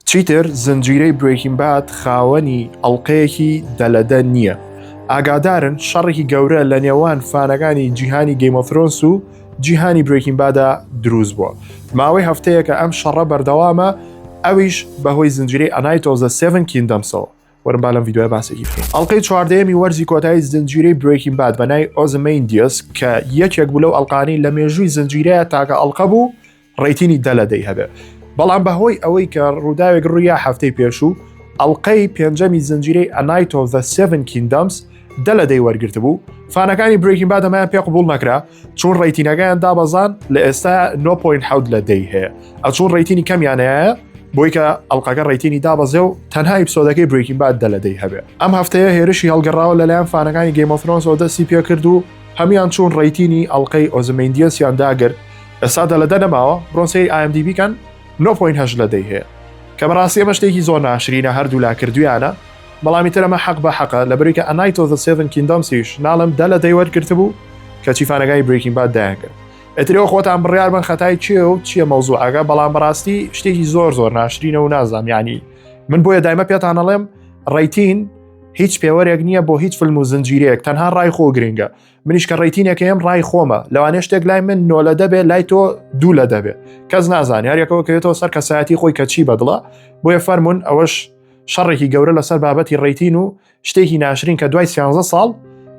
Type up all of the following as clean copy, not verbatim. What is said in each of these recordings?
چیتر زنجیرەی Breaking Bad خاوەنی ئەڵقەیەکی دە لە دە نییە. ئاگادارن شەڕێکی گەورە لە نێوان fan ەکانی جیهانی Game of Thrones و جیهانی Breaking Bad ا دروست بووە. ماوەی هەفتەیەکە ئەم شەڕە بەردەوامە ئەویش بەهۆی زنجیرەی A Knight of the Seven Kingdoms ەوە. وەرن با لەم ڤیدیۆیە باسێکی بکەین. ئەڵقەی چواردەیەمی وەرزی کۆتایی زنجیرەی Breaking Bad بە ناوی Ozymandias کە یەکێک بوو لەو ئەڵقانەی لە مێژووی زنجیرەیە تاکە ئەڵقە بوو rating ی دە لە دەی هەبێ بەڵام بەهۆی ئەوەی کە ڕووداوێک ڕوویا هەفتەی پێشوو ئەڵلقەی پێنجەمی زنجیرەی A Knight of the Seven Kingdoms دە لە دەی وەرگرتبوو fan ەکانی Breaking Bad ئەمەیان پێ قبول نەکرا چون rating ەکەیان دابەزان لە ئێستا 9.7 لە دەی هەیە ئەچون rating ی کەمیانەیە بۆی کە ئەڵلقەکە rating ی دابەزێ و تەنها episode ەکەی Breaking Bad دە لە دەی هەبێ ئەم هەفتەیە هێرشی هەڵگەڕاوە لەلایەن fan ەکانی Game of Thrones ەوە دەستی پێکرد و هەموان چوون rating ی ئەڵلقەی Ozymandias یان داگرت ئێستا دە لە دە نەماوە بڕۆن سەیری IMDb کەن 9.8 لە دەی هەیە کە بەڕاستی ئەمە شتێکی زۆر ناشرینە هەردوولا کردویانە بەڵامی تر ئەمە حەق بە حەقە لەبەرەی کە A Knight of the Seven Kingdoms یش ناڵم دە لە دەی وەرگرتبوو کەچی fan ەکانی Breaking Bad دایان کرد ئەترەوە خۆتان بڕیار بن خەتای چیە و چییە مەوزوعەکە بەڵام بەڕاستی شتێکی زۆر زۆر ناشرینە و نازانم یعنی من بۆیە دایمە پێتان ئەڵێم rating هیچ پێوەرێک نییە بۆ هیچ فیلم و زنجیرەیەک تەنها ڕای خۆ گرنگە منیش کە rating ەکەم ڕای خۆمە لەوانێ شتێک لای من نۆ لە دەبێ لای تۆ دوو لە دەبێ کەس نازانێ هەریەکەوە کەوێتەوە سەر کەسایەتی خۆی کە چی بەدڵە بۆیە فەرمونون ئەوەش شەڕێکی گەورە لەسەر بابەتی rating و شتێکی ناشرین کە دوای 13 ساڵ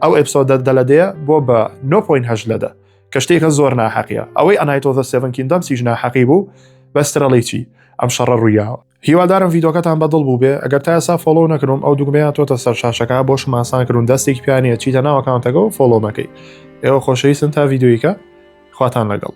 ئەو episode ە دە لە دەیە بۆ بە 9.8 لە دە کە شتێکە زۆر ناحەقیە ئەوەی A Knight of the Seven Kingdoms یش ناحەقی بوو بەسترەڵی چی ئەم شەڕە ڕوویاوە هیوادارم ڤیدۆکەتان بەدڵ بووبێ ئەگەر تا ئێستا follow نەکردوم ئەو دوگمەیە تۆتە سەر شاشەکە بۆشم ئاسان کردون دەستێکی پیانە چیتە ناو account ەکە و follow مەکەی ئێوە خۆشەویستن تا ڤیدۆیکە خواتان لەگەڵ.